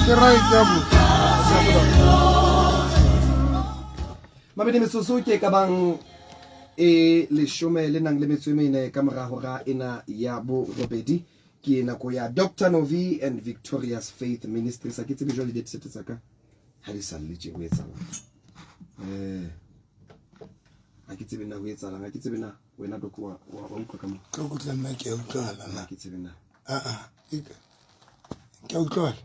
Ke right ya bo. Mabedi metsotso ke ka bang e leshome le nang le metso e mene ka mora hora ena ya borobedi. Ke nako ya Doctor Novi and Victorious Faith Ministries. Ha ke tsebe jwale di-headset tsa ka ha di sa lle tje ho etsahalang. Eh ha ke tsebe na ho etsahalang, ha ke tsebe na wena doc wa wa utlwa ka mo. Ka kutlwa nna ke a utlwahala Ha nna. ke tsebe na. Ah ah. Ke a utlwahala.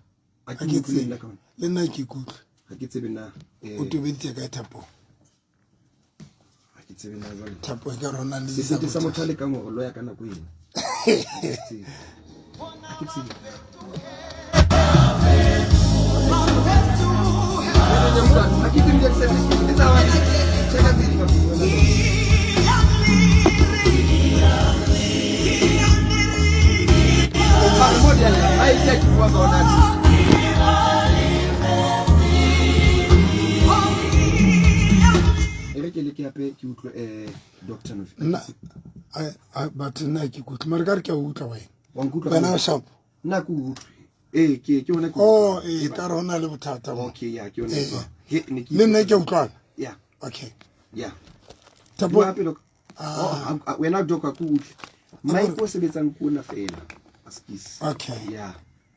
Ha Ha ke ke utlwe le tsebe. nna ka hona. Le nna ke ikutlwe. Ha ke tsebe na eh O tobeditse kae thapong? Ha ke tsebe na jwale. Thapo e ka rona le Sesete sa motho a lekang hore loya ka nako ena. Ha ke tsebe. Ha ke tsebe. Ha ke tsebe di tsamaya. Check out the E re ke leke hape ke utlwe Doctor Novi. Nna but nna ke kutlwe mare ka re ke a utlwa wena. Wa nkutlwa? Wena o sharp. Nna ke utlwe. Ee, ke yona ke Oh, utlwa. ee, ka re hona le bothata mo. Okay, ya ke yona. Ee. He, ne ke Le nna ke a utlwana. Ya. Okay. Ya. Thapo. Bua hape, Doc. Oh, wena Doc a ke utlwe. Mike o sebetsang ko ona fela. Askis. Okay. Ya.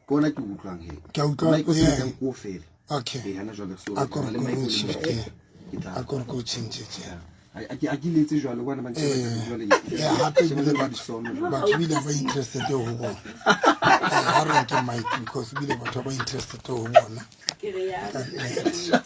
Ke ona ke utlwang he. Ke a utlwa, Mike o yeah. sebetsang ko fela. Okay. Ee, hana jwale so. A ko re le ko Mike o o le shift. Mike. Ke tla. A ko re ko change tje. A ke a ke letse jwalo kwana ba ntse Eh, jwale. eh, hape Sheba ebile le batho disono jwale. batho ebile ba interested ho bona. Eh, ha re nke mic because ebile batho ba interested ho bona. Ka nnete.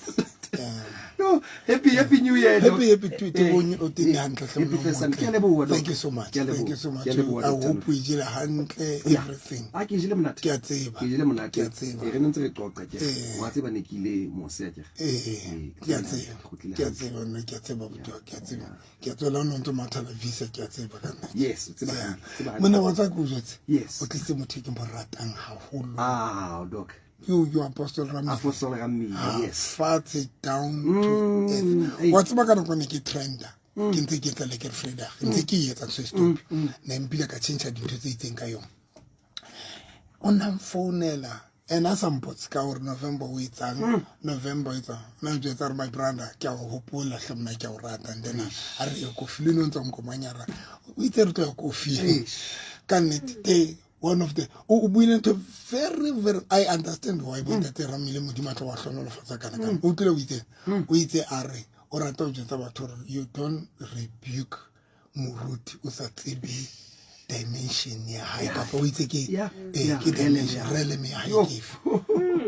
Eh. No, happy new year. Doc. Happy happy to Eh, o o teng hantle hle Happy monna first time. o Ke a leboha, Doc. Thank you so much. Ke a Thank you leboha. so much. Ke a leboha, I Doctor hope Novi. o jele hantle Yeah. everything. A ke jele monate. Ke a tseba. Ke jele monate. Ke a tseba. Eh, re ne ntse re qoqa ke. Eh. Wa tseba ne ke ile mose akere. Eh, Eh, ke a ke tseba. kgutlile Ke a hantle. tseba nna ke a tseba botuwa, ke a tseba. Ke a tseba le ha o no ntso mathela visa ke a tseba ka nnete. Yes, o tseba Yeah. hantle, tseba hantle. Monna wa tseba ke o jwetse. Yes. O tlisitse motho e ke mo ratang haholo. Ah, Doc. Yo Apostle Ramile. Apostle Ramile, Ah, yes. Fatshe down to earth. Ei. Wa tseba ka nako ne ke trenda. Ke ntse ke etsa Lekker Vrydag. Ntse ke e etsa ntho e stop. Ne mpile ka change dintho tse itseng ka yona. O na mfounela and a sa mpotse ka hore November o etsang, November o etsang. Nna njwetsa hore my brother ke a o hopola hle monna ke a o rata. And then a re ye kofi le no ntse nkomanyara. O itse re tlo ya kofi. Ka nnete te one of the o buile ntho very very I understand why bontate Ramile Modimo a tlo wa hlonolofatsa kana kana. O utlwile o itse o itse a re o rata ho jwetsa batho hore you don't rebuke moruti o sa tsebe dimension ya hae kapa o itse ke Yeah. eh, Yeah. ke dimension Realm ya realm ya hae Yo. ke efe.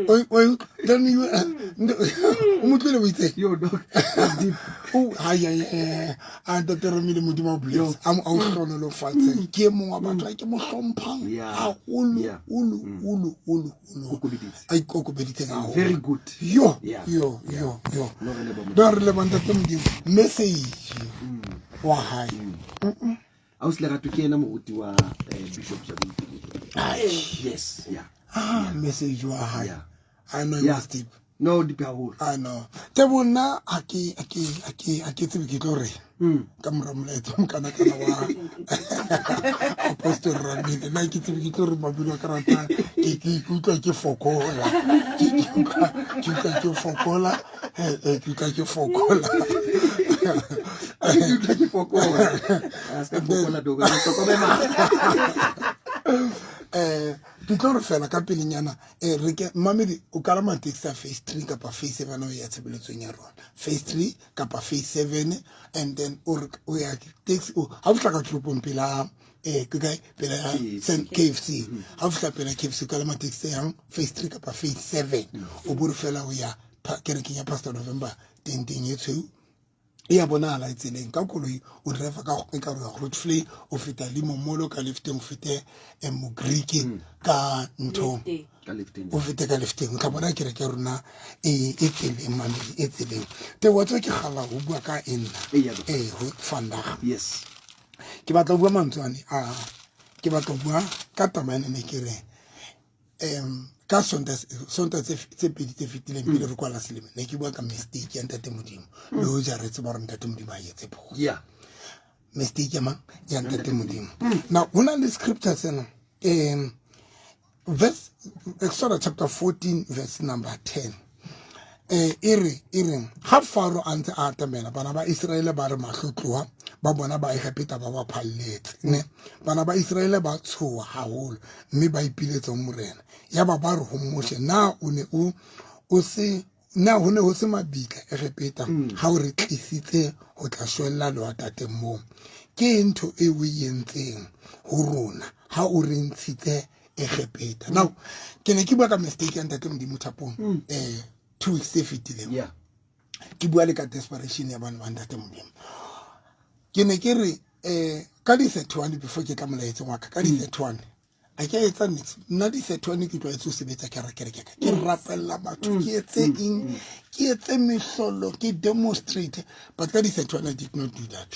O then you o mo utlwile o itse Yo, Doc. That's deep. O hai hai hai a ntate Ramile Modimo a bless a o hlonolofatse ke e mong wa batho a ke mo hlomphang Yeah. haholo Yeah. olo olo olo olo Kokobeditse. a ikokobeditseng haholo Very good. yo Yeah. yo Yeah. yo yo No re leboha Modimo. no re leboha ntate Modimo message wa hae Ausi Lerato ke yena moruti wa Bishop Jabu. Yes, yeah. Ah, message wa hae. Yeah. I know it Yeah. was deep. No, deep haholo. I know. Tebo nna ha ke ha ke ha ke ha ke tsebe ke tlo reng. Ka mora molaetsa o mokana kana wa Apostle Ramile. Nna ke tsebe ke tlo re mabilo a ka rata ke ke ikutlwa ke fokola. Ke ke utlwa ke fokola. Eh, eh, ke utlwa ke fokola. Ke utlwa ke fokola. A se ka fokola Doc, re hlokomela. Eh, ke tlo re fela ka pelenyana eh re ke mamedi o kalama taxi ya phase 3 kapa phase 7 o ya tshebeletsong ya rona phase 3 kapa phase 7 and then o re o ya taxi o ha o fihla ka toropong pela eh ke kae pela KFC ha o fihla pela KFC o kalama taxi yang phase 3 kapa phase 7 o bo re fela o ya kerekeng ya Pastor November tenteng e tshweu e ya bonahala e tseleng ka koloi o driver ka e ka re Grootvlei o feta le momolo ka lifteng o fete Mogriki ka nthong Ka lifteng. o fete ka lifteng o tla bona kereke ya rona e e tseleng mamedi e tseleng te wa tswa ke gala ho bua ka e nna Eya, Doc. eh ho vandag Yes. ke batla ho bua mantswe ane a ke batla ho bua ka taba ena ne ke re ka Sontaha Sontaha tse pedi tse fetileng pele re kwala selemo ne ke bua ka mistake ya ntate Modimo le hoja re tseba hore ntate Modimo ha etse phoso Yeah. mistake ya mang ya ntate Modimo now ho na le scripture sena Verse Exodus chapter 14 verse number 10. Eh e re e reng ha Faro a ntse a atamela bana ba Iseraele ba re mahlo tloha ba bona ba Egepeta ba ba phalletse ne bana ba Iseraele ba tshoha haholo mme ba ipiletsa ho Morena yaba ba re ho Moshe na o ne o o se na ho ne ho se mabitla Egepeta ha o re tlisitse ho tla shwella lehwatateng moo ke eng ntho e o e entseng ho rona ha o re ntshitse Egepeta now ke ne ke bua ka mistake ya ntate Modimo Thapong 2 weeks tse fetileng ke bua le ka desperation ya bana ba ntate Modimo ke ne ke re ka di 31 before ke tla molaetseng wa ka ka di 31 a ke etsa nix nna di 31 ke tlwaetse ho sebetsa ke ra kereke ka ke rapella batho ke etse eng ke etse mehlolo ke demonstrate but ka di 31 I did not do that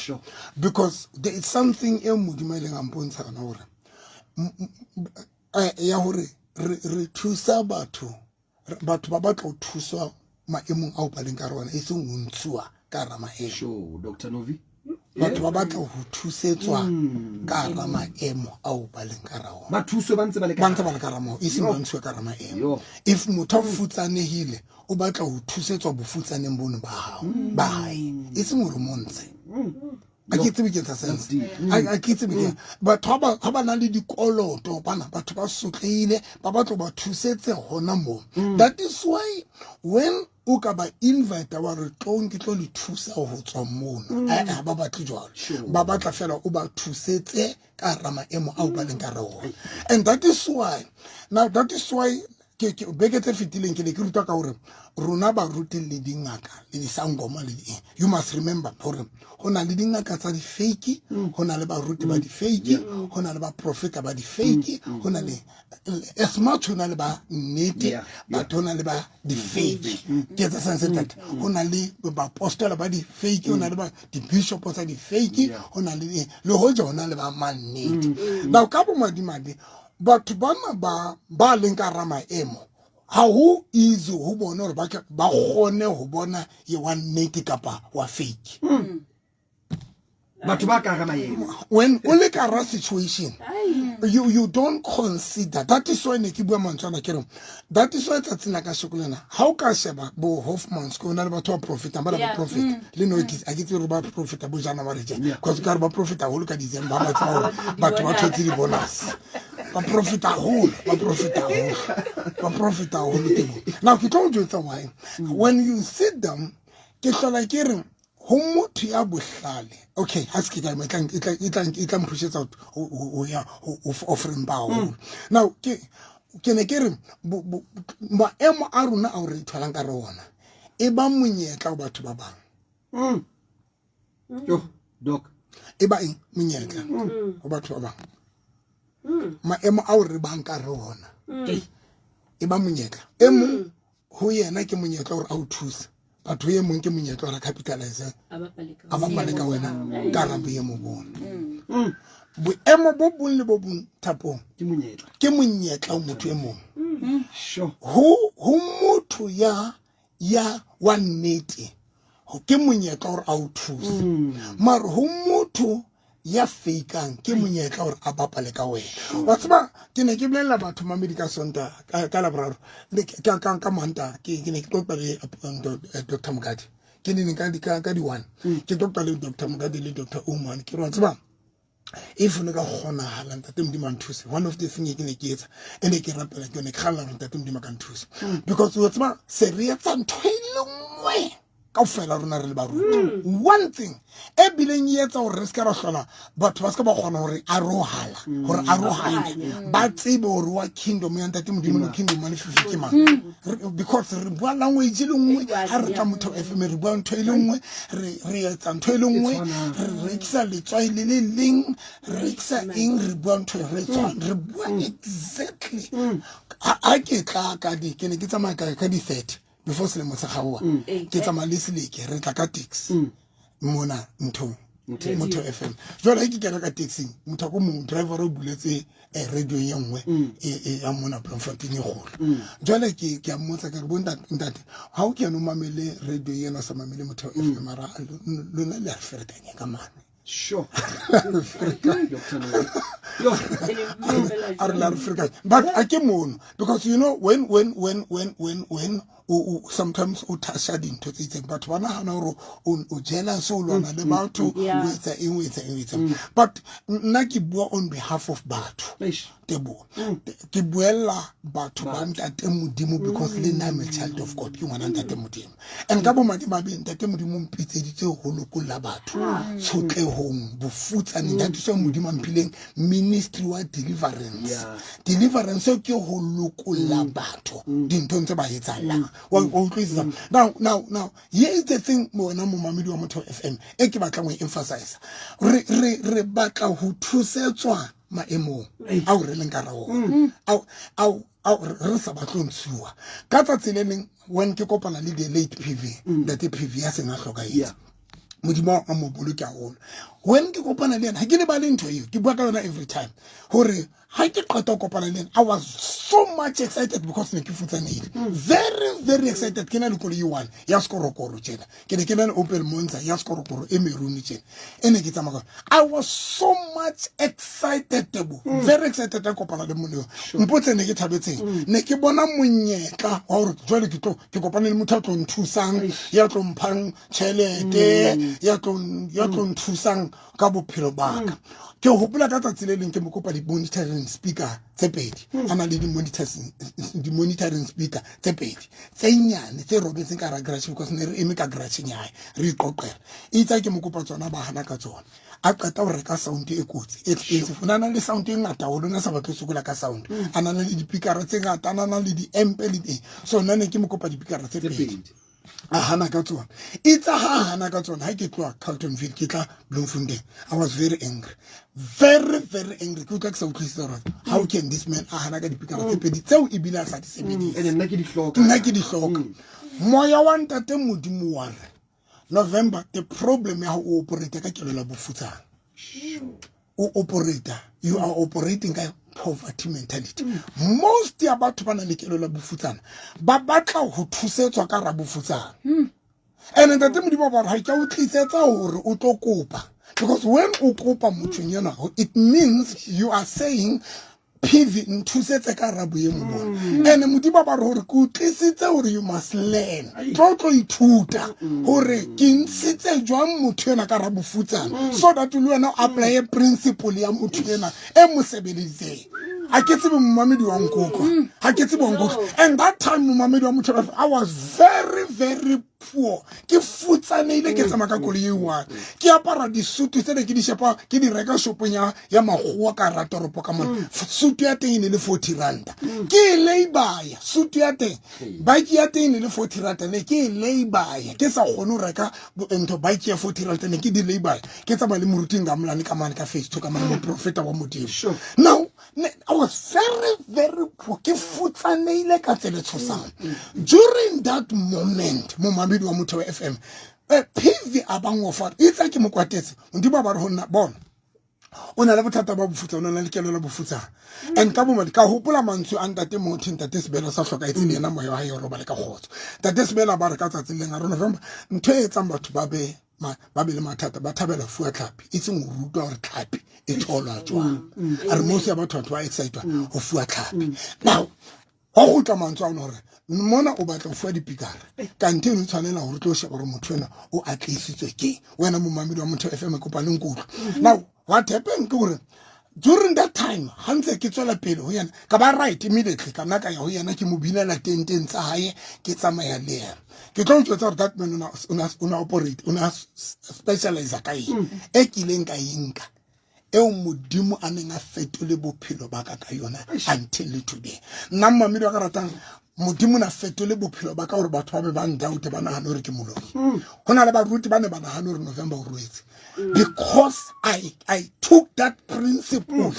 because there is something e Modimo a ileng a mpontsha yona hore ya hore re thusa batho batho ba batla ho thuswa maemong ao ba leng ka rona e seng ho ntshuwa ka hara maemo. Sure, Dr. Novi. Batho ba batla ho thusetswa ka hara maemo ao ba leng ka hara ona. Ba thuswe ba ntse ba le ka ba ntse ba le ka hara maemo, e seng ba ntshuwe ka hara maemo. If motho a futsanehile o batla ho thusetswa bofutsaneng bono ba hao ba hae e seng hore mo ntshe. A ke tsebe ke etsa sense a ke tsebe ke batho ba ba nang le dikoloto bana batho ba sotlehile ba batla ba thusetse hona moo. That is why when o ka ba invite wa re tlong ke tlo le thusa ho tswa mono eh ha ba batle jwalo ba batla fela o ba thusetse ka hara maemo ao ba leng ka hara ona. And that is why now that is why ke beke tse fetileng ke ne ke rutwa ka hore rona baruti le dingaka le disangoma le di you must remember hore ho na le dingaka tsa di-fake ho na le baruti ba di-fake ho na le baprofeta ba di-fake ho na le as much ho na le ba nnete but ho na le ba di-fake ke etsa sense ntate ho na le bapostola ba di-fake ho na le ba di-bishop tsa di-fake ho na le le hoja ho na le ba mannete. Now ka bomadimabe batho bana ba ba leng ka hara maemo ha ho easy ho bona hore ba kgone ho bona ye wa nnete kapa wa fake. Batho ba ka hara maemo when o le ka hara situation you don't consider. That is why ne ke bua mantswe ana ke re that is why tsatsing la kasheko lena ha o ka sheba bo Hoffmans ko na le batho ba profetang ba ba profeta le no ke a ke tsebe hore ba profeta bo January je because ka re ba profeta haholo ka December ba tseba hore batho ba thotse di-bonus ba profeta haholo ba profeta haholo ba profeta haholo tebo. Now ke tlo o jwetsa why when you sit down ke hlola ke re ho motho ya bohlale okay ha se ke ka e tla mphušetsa ho ya ho offering ba haholo. Now ke ne ke re maemo a rona ao re itholang ka re ona e ba monyetla ho batho ba bang. Yo, doc. E ba eng monyetla ho batho ba bang. Maemo ao re bang ka re ona e ba monyetla e mong ho yena ke monyetla hore a o thuse batho e mong ke monyetla hore a capitalize a bapale ka wena ka hara boemo bona. Boemo bo bong le bo bong thapong ke monyetla ho motho e mong. Sure. Ho motho ya wa nnete ke monyetla hore a o thuse. Mara ho motho ya fakeang ke monyetla hore a bapale ka wena. Wa tseba ke ne ke bolella batho mamedi ka Sontaha ka Laboraro ka Mantaha ke ne ke qoqa le Dr. Mokadi ke ne ka di 1 ke qoqa le Dr. Mokadi le Dr. Oman ke re wa tseba if ne ka kgonahala ntate Modimo a nthuse one of the thing e ke ne ke etsa e ne ke rapela ke yone ke kgalla hore ntate Modimo a ka nthuse because wa tseba se re etsa ntho e le nngwe kaofela rona re le baruti. One thing e bileng e etsa hore re se ka ra hlola batho ba se ka ba kgona hore arohala hore arohanye ba tsebe hore wa kingdom ya ntate Modimo le kingdom ya lefifi ke mang. Because re bua language e le nngwe ha re tla Motho FM re bua ntho e le nngwe re etsa ntho e le nngwe re rekisa letswai le le leng re rekisa eng re bua ntho re tshwana re bua exactly. Ha ke tla ka di ke ne ke tsamaya ka di 30 before selemo se kgaoha ke tsamaya le Seleke re tla ka taxi mona nthong Motho FM jwale ha ke kena ka taxing motho ko mong driver o buletse radio e nngwe ya mona Bloemfontein e kgolo jwale ke a mmotsa ke re bo ntate ha o kena o mamele radio ena o sa mamele Motho FM mara lona le a re ferekanya ka mane. Sure. Dr. Novi. Yo. A re la re ferekanya, but a ke mono, because you know when o sometimes o thasha dintho tse itseng, batho ba nagana gore o jealous, o lwana le batho, o etsa eng, o etsa eng, o etsa eng. But nna ke bua on behalf of batho. Eish. Tebogo, ke buella batho ba Ntate Modimo, because le nna I'm a child of God, ke ngwana Ntate Modimo, and ka bomadimabe Ntate Modimo o mpitseditse ho lokolla batho tshotlehong, bofutsaneng. That is why Modimo a mphileng ministry wa deliverance. Deliverance eo ke ho lokolla batho dinthong tse ba etsahalang. Wa utlwisisa? Now here is the thing, wena momamedi wa Motho FM, e ke batlang ho emphasize. Re batla ho thusetswa maemong ao re leng ka ra ona, ao re sa batle ho ntshuwa. Ka tsatsi le leng, when ke kopana le the late PV, ntate PV ya seng a hlokahetse, Modimo a mo boloke haholo, when ke kopana le yena, ha ke lebale ntho eo, ke bua ka yona every time, hore ha ke qeta ho kopana le yena, I was so much excited because ne ke futsanehile, very very excited. Ke na le koloi e one ya sekorokoro tjena, ke ne ke na le Opel Monza ya sekorokoro e maroon tjena, e ne ke tsamaya ka. I was so much excited, Tebo, very excited ha ke kopana le monna eo. Mpotse ne ke thabetseng, ne ke bona monyetla wa hore jwale ke tlo ke kopane le motho a tlo nthusang, ya tlo mphang tjhelete, ya tlo nthusang ka bophelo ba ka. Ke hopola ka tsatsi le leng ke mo kopa di-monitoring speaker tse pedi. A na le di-monitoring speaker tse pedi tse nyane tse robetseng ka hara garage, because ne re eme ka garageng ya hae re iqoqela. Itse ke mo kopa tsona, ba hana ka tsona. A qeta ho reka sound e kotsi, e expensive. O na na le sound e ngata haholo, o na sa batle ho sokola ka sound. A na le dipikara tse ngata, a na na le di-amp le eng. So nna ne ke mo kopa dipikara tse Tse pedi. pedi. A hana ka tsona. Itse ha a hana ka tsona, ha ke tloha Carltonville ke tla Bloemfontein, I was very angry, very very angry. Ke utlwa ke sa utlwisisa gore how can this man a hana ka dipikara tse pedi tseo ebile a sa di sebedise. Ene nna ke di hloka. Nna ke di hloka. Moya wa Ntate Modimo wa re, "November, the problem ya ho o operate ka kelelo ya bofutsana, o operate, you are operating ka poverty mentality." Most ya batho ba nang le kelelo ya bofutsana ba batla ho thusetswa ka rabofutsana, and Ntate Modimo ba re, "Ha ke o tlisetsa hore o tlo kopa," because when o kopa mothong enwa, it means you are saying, "PV, nthusetse ka ra boemo bona." And Modimo ba re hore ke o tlisitse hore you must learn, tlo ithuta hore ke ntshitse jwang motho ena ka ra bofutsana, so that le wena o apply principle ya motho ena e mo sebeleditseng. Ha ke tsebe momamedi wa nkutlwa, ha ke tsebe wa nkutlwa. And that time, momamedi wa motho, I was very very poor, ke futsanehile, ke tsamaya ka koloi e one, ke apara disutu tse ne ke di shepa, ke di reka shopong ya makgowa ka hara toropo ka mona. Sutu ya teng e ne le 40 ranta, ke e laybaya. Sutu ya teng, bike ya teng e ne le 40 ranta, ne ke e laybaya. Ke sa kgone ho reka ntho, bike ya 40 ranta, ne ke di laybaya. Ke tsamaya le moruti Ngamolane ka mane ka phase two ka mane, moprofeta wa Modimo. Now I was very very poor, ke futsanehile ka tsela e tshosang. During that moment, momamedi wa Motho wa FM, PV a ba ngofa itse ke mo kwatetse. Modimo a ba re ho nna, "Bona, o na le bothata ba bofutsana, o na le kelelo ya bofutsana." And ka bomadi ka hopola mantswe a ntate motho, ntate Sebele sa hlokahetse le yena, moya wa hae o robale ka kgotso. Ntate Sebele ba re ka tsatsi leng a re, "November, ntho e etsang batho ba be le mathata, ba thabela fuwa tlhapi, e seng ho rutwa hore tlhapi e tholwa jwang." A re most ya batho ba excitwa ho fuwa tlhapi. Now ho kgutla mantswe ano hore mona o batla ho fuwa dipikara, kante eno tshwanela hore o tlo sheba hore motho ena o atlehisitswe ke wena. Momamedi wa Motho FM, kopa le nkutlwa. Now what happened ke hore during that time, ha ntse ke tswela pele ho yena, ka ba right immediately, ka nna ka ya ho yena, ke mo binela tenteng tsa hae, ke tsamaya le yena. Ke tlo o jwetsa hore that man o na operate, o na specialize ka eng e kileng ka e nka, eo Modimo a neng a fetole bophelo ba ka ka yona until today. Nna mmamedi wa ka ratang, Modimo na fetole bophelo ba ka hore batho ba be ba ndoubte, ba nahane hore ke moloi. Ho na le baruti ba ne ba nahane hore November o ruetse, because I took that principle,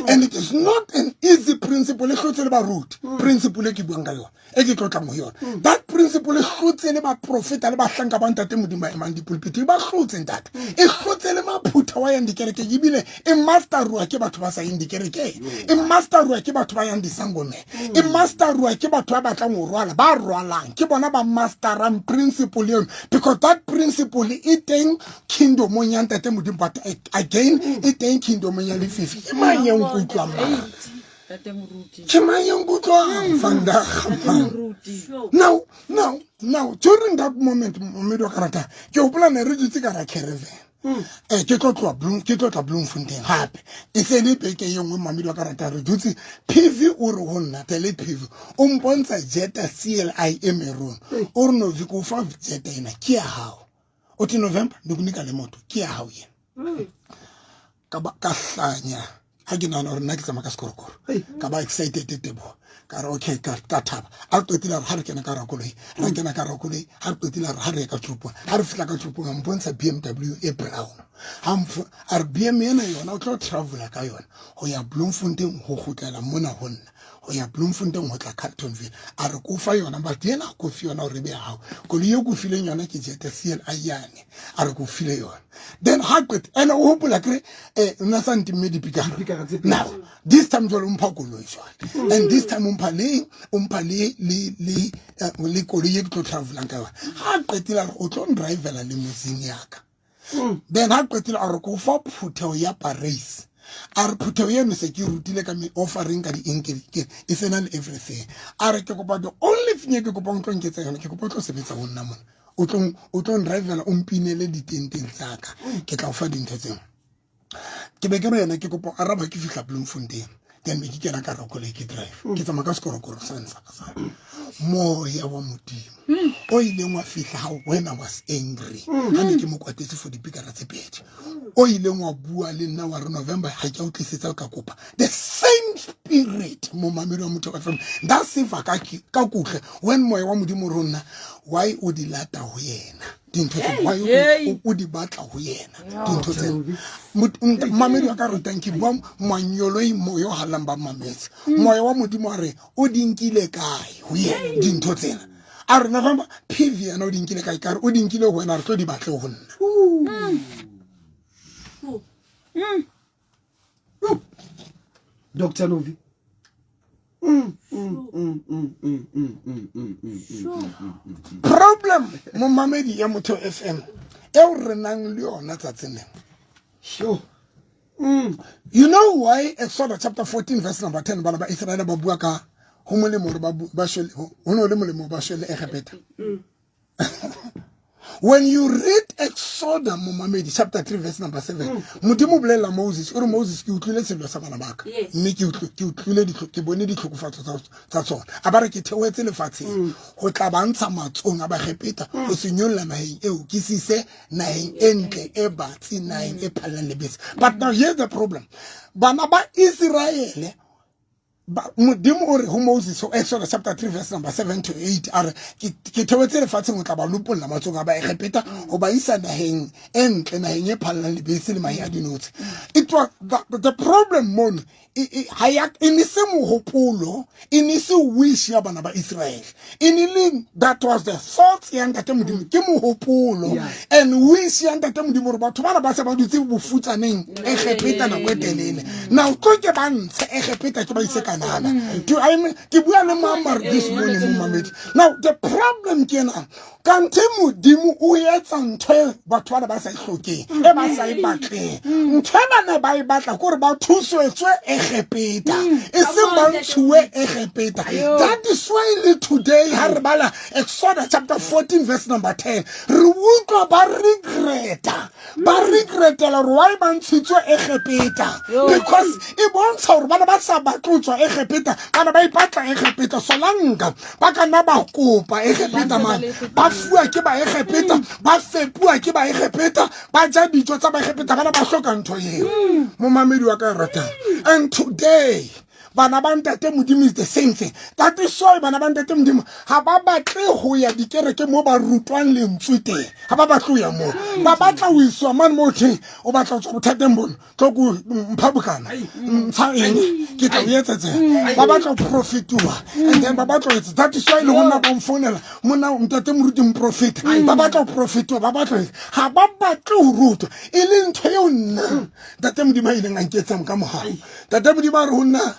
and it is not an easy principle. E hlotse le baruti principle e ke buang ka yona, e ke tlotlang ho yona. That principle e hlotse le baprofeta le bahlanka ba Ntate Modimo ba emang dipulpiti, ba hlotse ntate. E hlotse le maphutha wa yang dikerekeng, ebile e masterua ke batho ba sa yeng dikerekeng, e masterua ke batho ba yang disangomeng, e masterua ke batho ba batlang ho rwala ba rwalang ke bona ba masterang principle eno, because that principle e teng kingdomong ya Ntate Modimo, but again e teng kingdomong ya lefifi. Ke mang e nkutlwang mara? Ke mang e nkutlwang vandag? Now during that moment, momedi wa karata, ke hopola ne re dutse ka ra caravan. Ke tlo tloha Bloem, ke tlo tla Bloemfontein gape, e se le beke ye nngwe. Mamedi wa karata, re dutse, PV o re ho nna, tele PV o mpontsha Jetta CLI e maroon. O re, "Novi, ke o fa Jetta ena, ke ya hao." O thi, "November, ndikunika le moto, ke ya hao yena." Ka ba ka hlanya ha ke nahana hore nna ke tsamaya ka sekorokoro. Ka ba excited, Teboho. Ka re okay, ka thaba. A re qetile, a re ha re kena ka hara koloi, ra kena ka hara koloi. Ha re qetile, a re ha re ye ka toropong. Ha re fihla ka toropong, a mpontsha BMW e brown. Ha a re, "BM ena yona o tlo travela ka yona ho ya Bloemfontein, ho kgutlela mona ho nna, ho ya Bloemfontein, ho tla Carltonville." A re, "Ko fa yona, but ena ko fe yona hore e be ya hao. Koloi e ko fileng yona ke Jetta CLI yane." A re, "Ko file yona." Then ha qeta, ene o hopola kere nna sa ntimme dipikara. Dipikara tse pedi. Now this time jwale o mpha koloi jwale, and this time o mpha le o mpha le koloi e ke tlo travelang ka yona. Ha qetile, a re o tlo ndrivela limousine ya ka. Then ha qetile, a re ko fa phutheho ya Paris. A re, "Phutheho eno se ke rutile ka me offering, ka di-eng, e sena le everything." A re, "Ke kopa, the only thing e ke kopang o tlo nketsa yona, ke kopa o tlo sebetsa ho nna mona, o tlo ndrivela, o mpinele ditenteng tsa ka, ke tla o fa dintho tseo." Ke be ke re yena, ke kopa araba. Ke fihla Bloemfontein, then be ke kena ka koloi, ke drive, ke tsamaya ka sekorokoro sane sa ka sane. Moya wa Modimo o ileng wa fihla ha when I was angry, ha ne ke mo kwatetse for dipikara tse pedi, o ileng wa bua le nna wa re, "November, ha ke a o tlisetsa ka kopa." The same spirit, momamedi wa Motho FM, nda seva ka kuhle when moya wa Modimo o re nna, "Why o di lata ho yena dintho tse? Why o di batla ho yena dintho tse?" Mamedi wa ka rutang, ke bua manyoloi, moya o halang ba mametse. Moya wa Modimo wa re, "O di nkile kae ho yena dintho tsena?" A re, "November, PV yena o di nkile kae?" Ka re, "O di nkile ho wena." A re, "Tlo di batle ho nna." Dr Novi. Problem, momamedi ya Motho FM, eo re nang le yona tsatsing lena. You know why Exodus chapter 14 verse number 10, bana ba Israel ba bua ka ho molemo hore ba shwele, ho no le molemo ba shwele Egepeta? When you read Exodus, momamedi, chapter 3 verse number 7, Modimo o bolela Moses, o re, "Moses, ke utlwile sello sa bana ba ka, mme ke utlwile ke bone ditlhokofatso tsa tsona." A ba re, "Ke theohetse lefatsheng ho tla ba ntsha matsong a Bagepeta, ho se nyolla naheng eo, ke sise naheng e ntle, e batsi, naheng e phallang lebese." But now here's the problem. Bana ba Iseraele, Modimo o re ho Moses ho Exodus chapter 3 verse number 7 to 8, a re, "Ke theohetse lefatsheng ho tla ba lopolla matsong a Baegepeta, ho ba isa naheng e ntle, naheng e phallang lebese le mahe a dinotshi." It was the problem mono ha ya e ne se mohopolo, e ne se wish ya bana ba Israel, e ne le that was the thoughts ya Ntate Modimo, ke mohopolo and wish ya Ntate Modimo gore batho bana ba se ba dutse bofutsaneng Egepeta nako e telele. Now tlo ke ba ntshe Egepeta, ke ba ise Kanana. Do I mean, ke bua le mamare this morning, momamedi? Now the problem ke ena, kanthe Modimo o etsa ntho e batho bana ba sa e hlokeng, e ba sa e batleng. Ntho e ba ne ba e batla ke gore ba thusetswe Egepeta, e seng ba ntshuwe Egepeta. That is why le today, ha re bala Exodus chapter 14 verse number 10, re utlwa ba regreta, ba regretela gore why ba ntshitswe Egepeta, because e bontsha gore bana ba sa batle ho tswa Egepeta, bana ba ipatla Egepeta. Solanka ba ka nna ba kopa Egepeta mane, ba fuwa ke ba Egepeta, ba fepuwa ke ba Egepeta, ba ja dijo tsa ba Egepeta, bana ba hloka ntho eo, momamedi wa ka e ratang. And today bana ba Ntate Modimo is the same thing. That is why bana ba Ntate Modimo ha ba batle ho ya dikereke mo ba rutwang lentswe teng, ha ba batle ho ya moo. Ba batla ho iswa mane mo theng, "O batla ho tswa bothateng bono, tlo ko mpha bokana, ntsha eng, ke tla o etsetseng." Ba batla ho profituwa and then ba batla ho etsa. That is why le ho nna ba mfounela mona, "Ntate moruti, mprofeta." Ba batla ho profituwa, ba batla ho etsa, ha ba batle ho rutwa. E le ntho eo nna Ntate Modimo a ileng a nketsang ka mohau. Ntate Modimo a re ho nna,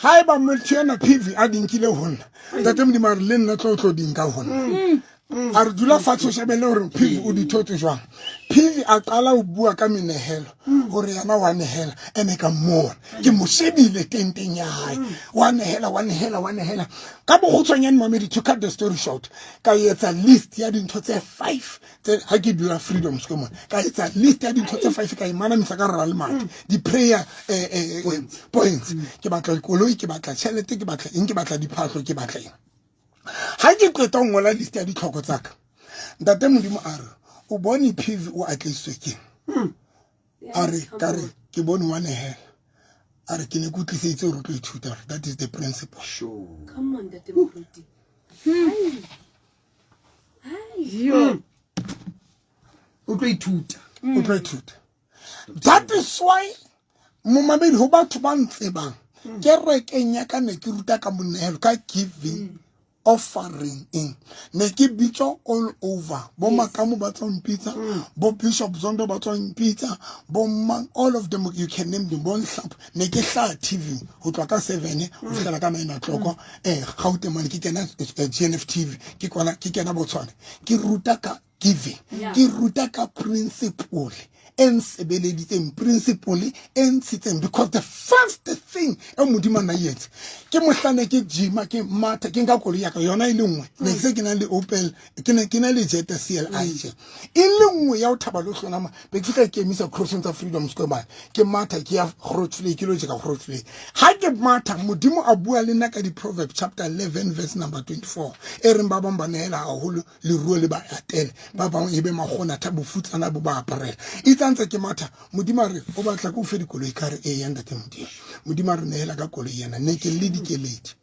Haeba motho ena PV a di nkile ho nna, ntate Modimo a re le nna tlo tlo di nka ho nna. A re dula fatshe o shebelle gore PV o di thotse jwang. PV a qala ho bua ka menehelo gore yena wa nehela, ene ka mmona ke mo shebile tenteng ya hae, wa nehela, wa nehela, wa nehela. Ka bokgutshwanyane mamedi, to cut the story short, ka etsa list ya dintho tse 5 tse ha ke dula Freedom Square mona, ka etsa list ya dintho tse 5, ka e manamisa ka rra lemati, di-prayer points. Ke batla dikoloi, ke batla tšhelete, ke batla eng, ke batla diphahlo, ke batla eng. Ha ke qeta ho ngola list ya ditlhoko tsa ka, ntate Modimo a re o bone PV o atleisitswe ke a re ka re ke bone wa nehela. A re ke ne ke utlwiseditse gore o tlo ithuta gore that is the principle. Sure. Come on, Ntate Moruti. Hai. Hai. O tlo ithuta. O tlo ithuta. That is why momamedi, ho batho ba ntsebang kerekeng ya ka, ne ke ruta ka monehelo, ka giving, offering eng, ne ke bitswa all over. Bo Makamo ba tswa mpitsa, bo Bishop Zondo ba tswa mpitsa, bo mang, all of them, you can name them, bo Nhlapho. Ne ke hlaha TV ho tloha ka 7 ho fihlela ka 9 o'clock, Gauteng mane, ke kena GNF TV, ke kwana ke kena Botswana, ke ruta ka giving, ke ruta ka principle e nsebeleditseng, principle e ntshitseng. Because the first thing e Modimo a na e etse ke mohlane ke gima, ke matha, ke nka koloi ya ka yona e le nngwe, ne ke se ke na le Opel, ke ne ke na le Jetta CLI je e le nngwe ya ho thaba le ho hlonama. Be ke fihla ke emisa crossing tsa Freedom Square mane, ke matha ke ya Grootvlei, ke lo jeka Grootvlei. Ha ke matha, Modimo a bua le nna ka di-Proverb chapter 11 verse number 24 e reng ba bang ba nehela haholo, leruo le ba atele, ba bangwe e be makgonatha, bofutsana bo ba aparela. Itse ntse ke matha, Modimo a re o batla ke o fe dikoloi. Ka re ee ya ntate Modimo. Modimo a re nehela ka koloi ena. Ne ke le dikeledi,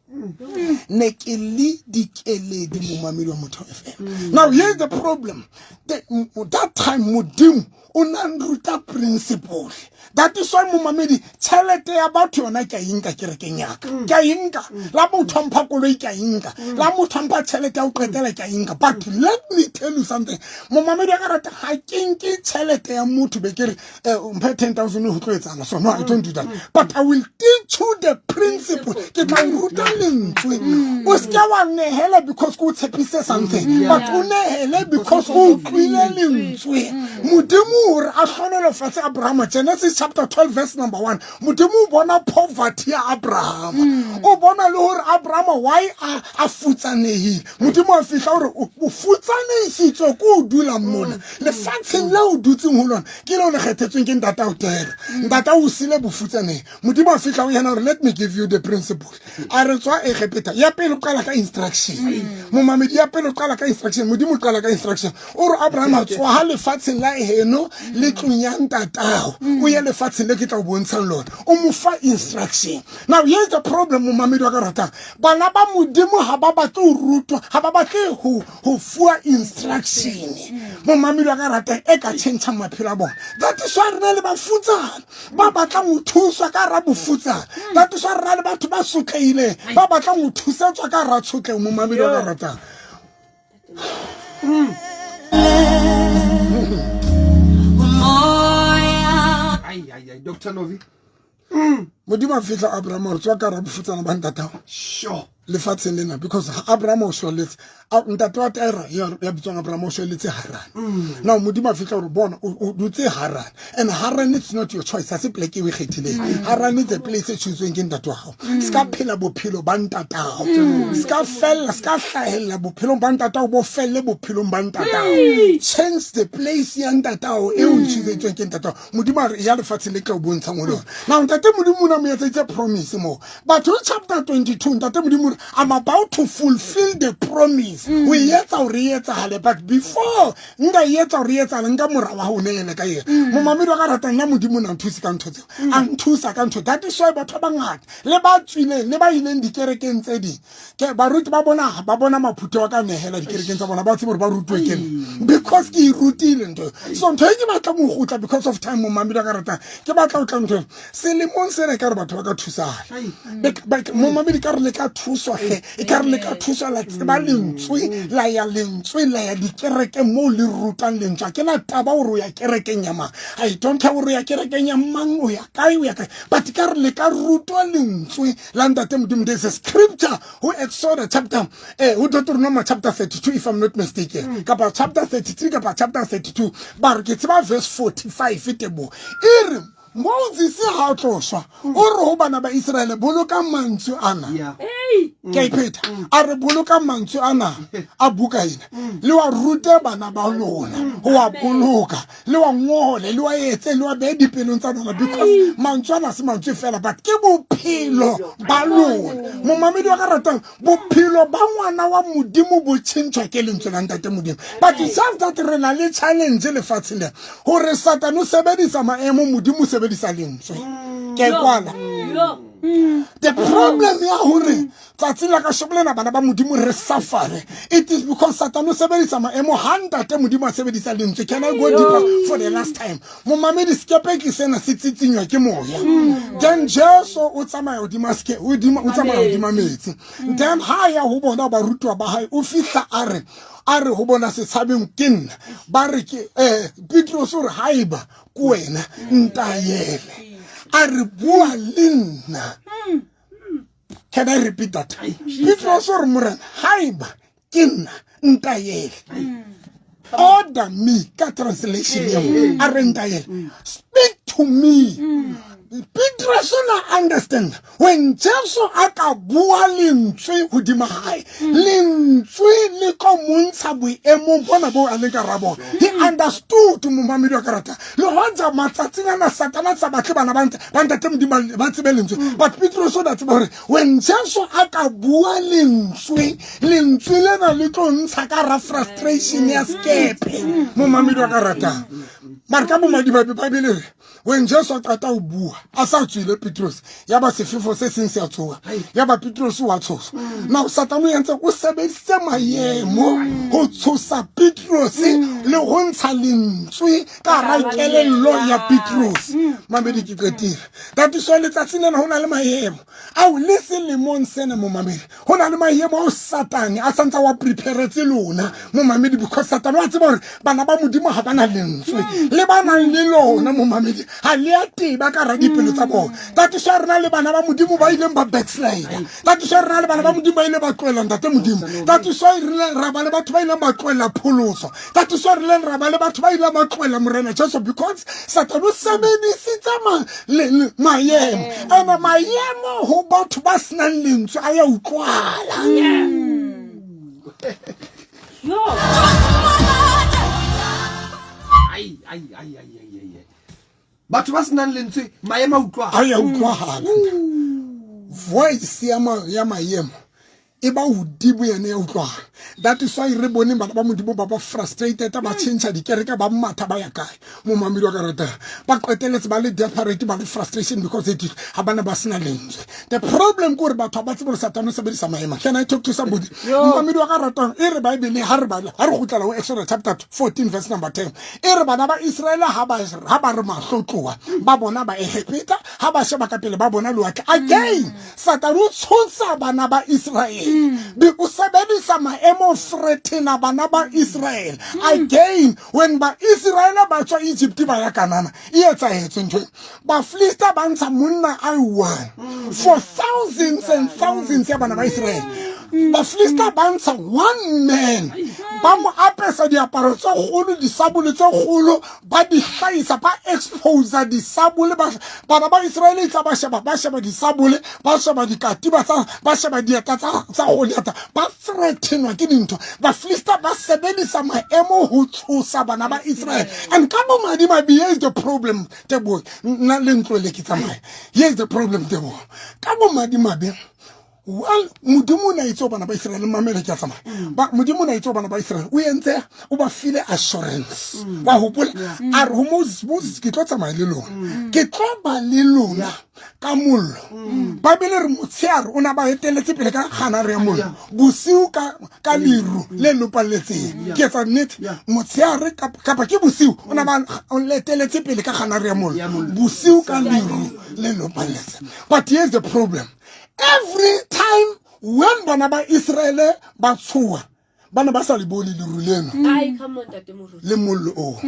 ne ke le dikeledi, momamedi wa Motho FM. Now here's the problem. That time Modimo o na nruta principle. That is why momamedi, tšhelete ya batho yona ke a enka kerekeng yaka, ke a enka. La motho a mpha koloi, ke a enka. La motho a mpha tšhelete ya go qetela, ke a enka. But let me tell you something, momamedi wa ka rata, ga ke nke tšhelete ya motho be ke re mphe 10,000 go tlo etsala so. No, I don't do that, but I will teach you the principle. Ke tla o ruta lentswe. O seke wa nehela because ke o tshepise something, but o nehele because o utlwile lentswe. Modimo gore a hlonolofatse Abrahama, Genesis chapter 12 verse number 1, Modimo o bona poverty ya Abrahama, o bona le gore Abrahama why a futsanehile. Modimo a fihla gore o futsaneisitswe ko o dulang mona lefatsheng le o dutseng ho lona, ke leo le kgethetsweng ke ntatao Tera. Ntata o sile bofutsaneng. Modimo a fihla o yena gore let me give you the principle. A re tswa Egepeta. Ya pele o qala ka instruction, momamedi, ya pele o qala ka instruction. Modimo o qala ka instruction, o re Abraham a tswa ha lefatsheng la heno le tlong ya ntatao, o ye lefatsheng le ke tla o bontshang lona. O mo fa instruction. Now here's the problem, momamedi wa ka ratang. Bana ba Modimo ha ba batle ho rutwa, ha ba batle ho fuwa instruction, momamedi wa ka ratang, e ka tjhentjhang maphelo a bona. That is why re na le bafutsana ba batlang ho thuswa ka hara bofutsana. That is why re na le batho ba sotlehileng ba batlang ho thusetswa ka hara tshotleho, momamedi wa ka ratang. Ai, ai, ai, Dr Novi. Modimo a fihla Abraham gore tswa ka hara bofutsana ba ntatao lefatsheng lena, because Abraham o shweletse ntate wa Tera ya bitswang Abraham o shweletse Haran. Now Modimo a fihla gore bona o dutse Haran, and Haran, it's not your choice, ha se pleke e o e kgethileng. Haran is a place e choosweng ke ntate wa gago. Se ka phela bophelo ba ntatao, se ka fella, se ka hlahella bophelong ba ntatao, bo felle bophelong ba ntatao. Change the place ya ntatao e o choosetsweng ke ntatao. Modimo a re ya lefatsheng le tla o bontshang ho lona. Now ntate Modimo o na mo etseditse promise mo batho, chapter 22. Ntate Modimo re I'm about to fulfill the promise, o e etsa hore e etsahale. But before nka e etsa hore e etsahale, nka mora wa hao neele ka yena. Momamedi wa ka ratang, nna Modimo o na nthuse ka ntho tseo, a nthusa ka ntho. That is why batho ba bangata le ba tswileng le ba ileng dikerekeng tse ding, ke baruti ba bona, ba bona maphutho wa ka nehela dikerekeng tsa bona, ba tsebe gore ba rutuwe ke nna because ke e rutile ntho. So ntho e ke batla mo gotla because of time, momamedi wa ka ratang, ke batla ho tla ntho selemong sena. E ka re batho ba ka thusala, momamedi, ka re le ka thuswa hle, e ka re le ka thuswa la tseba lentswe. lentswe, la ya lentswe, la ya dikerekeng moo le rutang lentswe. Ha ke na taba hore o ya kerekeng ya mang, I don't care hore o ya kerekeng ya mang, o ya kae, o ya kae, but ka re le ka rutwa lentswe la Ntate Modimo. There's a scripture ho Exodus chapter, ho Deuteronomy chapter 32, if I'm not mistaken, kapa chapter 33 kapa chapter 32, ba re ke tseba verse 45 tebo e re Moses ha a tloswa o re ho bana ba Iseraele, bolokang mantswe ana. Ke a iphetha, a re bolokang mantswe ana a buka ena, le wa rute bana ba lona ho wa boloka, le wa ngole, le wa etse, le wa behe dipelong tsa lona, because mantswe ana se mantswe fela, but ke bophelo ba lona. Momamedi wa ka ratang, bophelo ba ngwana wa Modimo bo tšhentšhwa ke lentswe la Ntate Modimo. But just that re na le challenge lefatsheng lena gore Satane o sebedisa maemo, Modimo o sebedisa lentswe. Ke kwala. The problem ya hore tsatsi la kasheko lena bana ba Modimo re suffer, it is because Satane o sebedisa maemo ha Ntate Modimo a sebedisa lentswe. Can I go deeper for the last time? Momamedi, sekepe ke sena se tsitsinywa ke moya, then Jesu o tsamaya hodima seke, o tsamaya hodima metsi. Then ha ya ho bona barutwa ba hae, o fihla a re ho bona, setshabeng, ke nna. Ba re ke Petros o re, haeba ke wena, ntayele. A re, bua le nna. Can I repeat that? Petros o re, Morena, haeba ke nna, ntayele. Order me ka translation e nngwe. A re ntayele, speak to me. Petros o na understand when Jesu a ka bua lentswe hodima hae, lentswe le tlo montsha boemong bona bo a leng ka ra bona. He understood. Momamedi wa karata, le hoja matsatsing ana Satana sa batle bana ba Ntate Modimo ba tsebe lentswe, but Petros o na tseba hore when Jesu a ka bua lentswe, lentswe lena le tlo ntsha ka ra frustration ya skepe. Momamedi wa ka ratang, mare ka bomadimabe, Bible re when Jesu a qeta ho bua, a sa tswile Petros, ya ba sefefo se seng se a tsoha, ya ba Petros wa tshosa. Now Satane o entse, o sebedisitse maemo ho tshosa Petros le ho ntsha lentswe ka hara kelello ya Petros. Mamedi, ke qetile. That is why letsatsing lena ho na le maemo ao le selemong sena. Momamedi, ho na le maemo ao Satane a santse wa preparetse lona, momamedi, because Satane wa tseba hore bana ba Modimo ha ba na lentswe, le ba nang le lona, momamedi, ha le a teba ka hara dipelo tsa bona. That is why re na le bana ba Modimo ba ileng ba backslide. That is why re na le bana ba Modimo ba ile ba tlohela Ntate Modimo. That is why re ile ra ba le batho ba ileng ba tlohela pholoso. That is why re ileng ra ba le batho ba ileng ba tlohela Morena Jesu, because Satane o sebedisitse maemo, ene maemo ho batho ba senang lentswe a ya utlwala. Yo. Ai, ai, ai, ai, ai, ai, ai. Batho ba senang lentswe, maemo a utlwala. A ya utlwahala. Voice ya maemo e ba hodimo, yene ya utlwahala. That is why re boneng bana ba Modimo ba ba frustrated, ba tšhentšha dikereke, ba matha, ba ya kae. Momamedi wa ka ratang, ba qeteletse ba le desperate, ba le frustration, because it is ha bana ba sena lentswe. The problem ke gore batho ha ba tsebe gore Satane o sebedisa maemo. Can I talk to somebody? Momamedi wa ka ratang, e re Bible ha re bala, ha re kgutlela ho Exodus chapter 14 verse number 10, e re bana ba Israele ha ba re mahlo tloha, ba bona ba Egepeta, ha ba sheba ka pele, ba bona lewatle. Again Satane o tshosa bana ba Israele, be o sebedisa maemo threatena bana ba Israel. Again, when ba Israele ba tswa Egypt ba ya Kanana, e etsahetse ntho e. Bafilista ba ntsha monna a one for thousands and thousands ya bana ba Israel. Bafilista ba ntsha one man, ba mo apesa diaparo tse kgolo, disabole tse kgolo, ba di hlahisa, ba exposa disabole. Bana ba Israele tsa ba sheba, ba sheba disabole, ba sheba dikatiba tsa, ba sheba dieta tsa Goliata, ba threatenwa ke dintho. Bafilista ba sebedisa maemo ho tshosa bana ba Israel. And ka bomadimabe, here is the problem, Teboho, nna le ntlo le ke tsamaya. Here is the problem, Teboho. Ka bomadimabe, well, Modimo o ne a itse ho bana ba Israel, mamele, ke a tsamaya. Modimo o ne a itse ho bana ba Israel, o entse, o ba file assurance. Wa hopola a re ho Moses, Moses, ke tlo tsamaya le lona, ke tlo ba le lona ka mollo. Bible re motshehare o ne a ba eteletse pele ka kganare ya mollo, bosiu ka leru le lopalletseng. Ke etsa nnete? Motshehare kapa ke bosiu o ne ba eteletse pele ka kganare ya mollo, bosiu ka leru le lopalletseng. But here's the problem: every time when bana ba Israele ba tshoha, Ba ne ba sa le bone leru leno Ai, come on, Ntate Moruti. le mollo oo,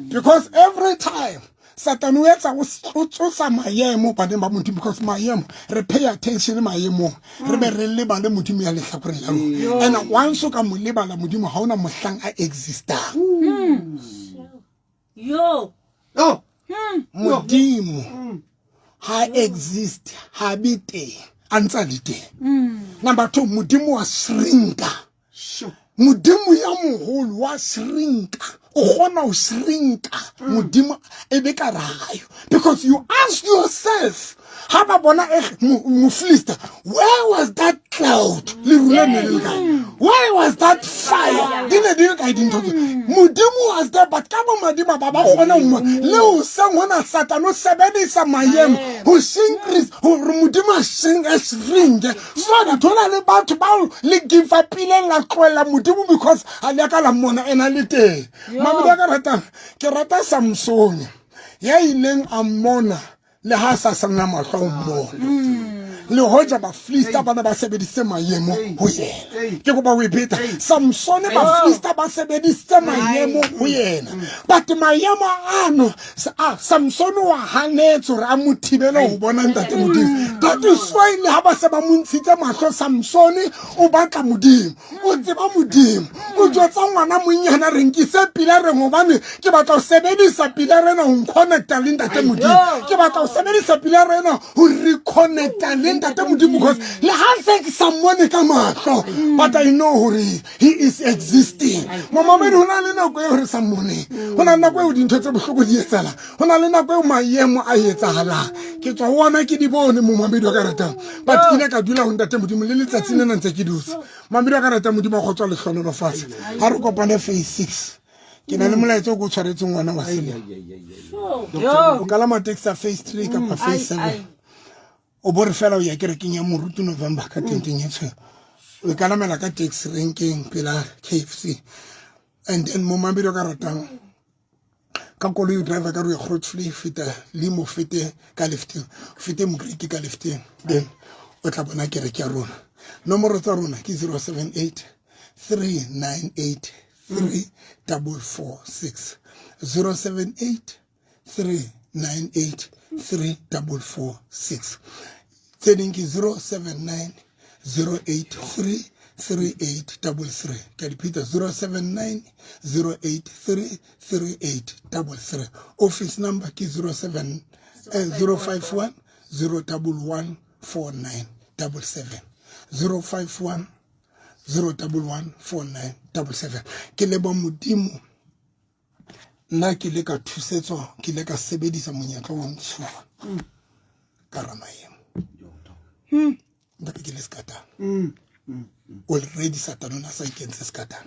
because every time Satane o etsa o tsosa maemo baneng ba Modimo, because maemo re pay attention maemong, re be re lebale Modimo ya lehlakoreng la rona. And once o ka mo lebala Modimo, ga ona mohlang a existang. Yo. Oh. Modimo ha exist, ha be teng a ntse a le teng. Number two, Modimo wa shrinka. Modimo ya moholo wa shrinka, o kgona ho shrinka Modimo e be ka rayo, because you ask yourself, ha ba bona mofilista, where was that cloud? Leru le ne le le kae? Where was that fire? Di ne di le kae dintho tse? Modimo was there, but ka bomadima ba ba kgona ho mmona. Le hoseng hona Satane o sebedisa maemo ho increase hore Modimo a shrinke, so that ho na le batho bao le give up-ileng, la tlohella Modimo because ha le ya ka la mmona ena le teng. Mamedi a ka ratang, ke rata Samsone ya ileng a mmona le ha a sa sana mahlo a ho mmona, le hoja Bafilista ba ne ba sebedisitse maemo ho yena. Ke kopa ho e pheta. Samsone, Bafilista ba sebedisitse maemo ho yena, but maemo ano Samsone wa hanetse hore a mo thibele ho bona Ntate Modimo. That is why le ha ba se ba mo ntshitse mahlo, Samsone o batla Modimo, o tseba Modimo, o jwetsa ngwana monyana re nkise pilareng, hobane ke batla ho sebedisa pilara ena ho nconnecta le Ntate Modimo. Ke batla ho sebedisa pilara ena ho reconnecta le Ntate Modimo, because le ha se ke sa mmone ka mahlo, but I know hore he is existing. Momamedi, ho na le nako eo re sa mmoneng, ho na le nako eo dintho tse bohloko di etsahalang, ho na le nako eo maemo a etsahalang. Ke tswa ho ona, ke di bone, momamedi wa ka ratang, but ke ile ka dula ho Ntate Modimo le letsatsi lena ntse ke dutse. Mamedi wa ka ratang, Modimo a kgotswa lehlonolofatshe. Ha re kopane phase six, ke na le molaetsa o ke o tshwaretseng ngwana wa selemo. O kalama taxi ya phase three kapa phase seven, o bo re fela o ya kerekeng ya Moruti November ka tenteng e tshweu. O ikalamela ka taxi renkeng pela KFC, and then momamedi o ka ratang, ka koloi o driver ka re o Grootvlei, feta limo, fete ka lefteng, o fete Mokriki ka lefteng, then o tla bona kereke ya rona. Nomoro tsa rona ke 078 398 3446, 078 398 3446. Tse ding ke 079 083 3833. Ke a di pheta: 079 083 3833. Office number ke 07 051 011 4977, 051 011 4977. Ke leba Modimo. Nna ke ile ka thusetswa, ke ile ka sebedisa monyetla wa ntshuwa ka ramaemo. Ntate, ke le sekatana already. Satane o ne a sa ikentse sekatana.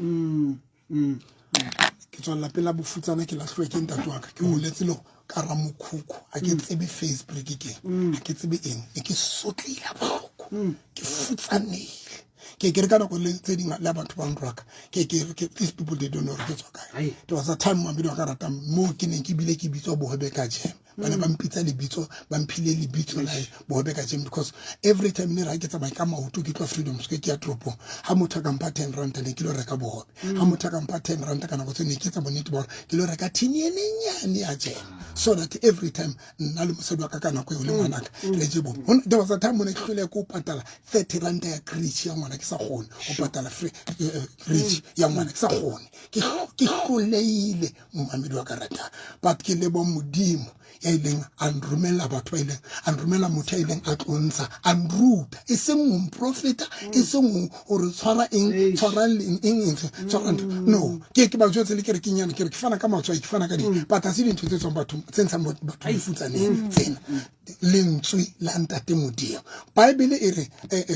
Ke tswa lelapeng la bofutsana, ke lahluwe ke ntate wa ka, ke holetse le ka ramokhukhu. Ha ke tsebe face break ke eng, ha ke tsebe eng, e ke sotlehile bohloko, ke futsanehile. Ke ke re ka nako le tse ding le batho ba nrwaka, ke ke ke these people, they don't know gore ke tswa kae. There was a time, mamedi wa ka ratang, mo ke neng ke bile ke bitswa Bohobe ka Jam. Ba ne ba mpitsa lebitso, ba mphile lebitso la Bohobe ka Jam, because every time ne ra ke tsamaya ka maoto ke tloha Freedom Square ke ya toropong, ha motho a ka mpha 10 rand, ne ke lo reka bohobe. Ha motho a ka mpha 10 rand ka nako tse, ne ke etsa bonnete ba hore ke lo reka thini e nenyane ya jam, so that every time nna le mosadi wa ka ka nako eo le ngwanaka re je bohobe. There was a time mo ne ke hlole ke o patala 30 rand ya creche ya ngwana, ke sa kgone go patala free creche ya ngwana, ke sa kgone, ke hloleile, momamedi wa ka ratang. But ke leboha Modimo ya ileng a nromela batho ba ileng a nromela, motho ya ileng a tlo ntsha, a nruta, e seng ho mprofeta, e seng hore tshwara eng, tshwara eng, eng, eng, tshwara ntho. No, ke ba jwetse le kerekeng yana, ke re ke fana ka matswai, ke fana ka di, but ha se dintho tse tswang bathong, tse ntshang batho bofutsaneng tsena. Lentswe la Ntate Modimo, Bible e re,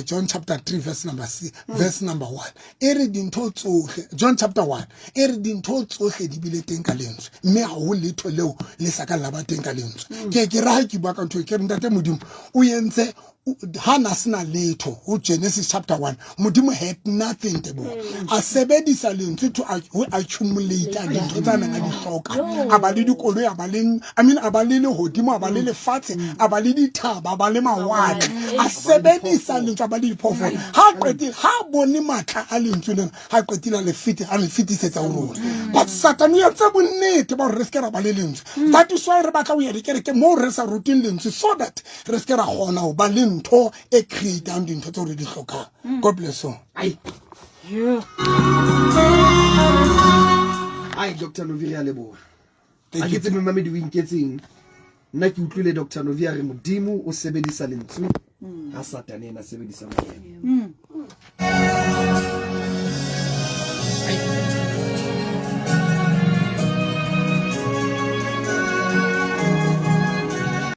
John chapter 3 verse number 6, verse number 1, e re dintho tsohle, John chapter 1 e re dintho tsohle di bile teng ka lentswe, mme ha ho letho leo le sa ka la ba teng ka lentswe. Ke ra ha ke bua ka ntho e, ke re Ntate Modimo o entse Ha na sena letho ho Genesis chapter 1, Modimo had nothing, Teboho. A sebedisa lentswe to ho accumulate dintho tsa nang a di hloka. A ba le dikoloi, a ba le, I mean, a ba le lehodimo, a ba le lefatshe, a ba le dithaba, a ba le mawatle. A sebedisa lentswe, a ba le diphoofolo. Ha qetile, ha bone matla a lentswe lena, ha qetile a le fete, a le fetisetsa ho rona. But Satan o entse bonnete ba hore re se ke ra ba le lentswe. That is why re batla ho ya dikereke moo re sa ruteng lentswe, so that re se ke ra kgona ho ba le ntho e creatang dintho tseo re di hlokang. God bless you. Ai. Ai, Dr. Novi, re a leboha. Thank A you. ke tsebe mamedi o inketseng. Nna ke utlwile Dr. Novi a re Modimo o sebedisa lentswe ha Satane ena sebedisa moya.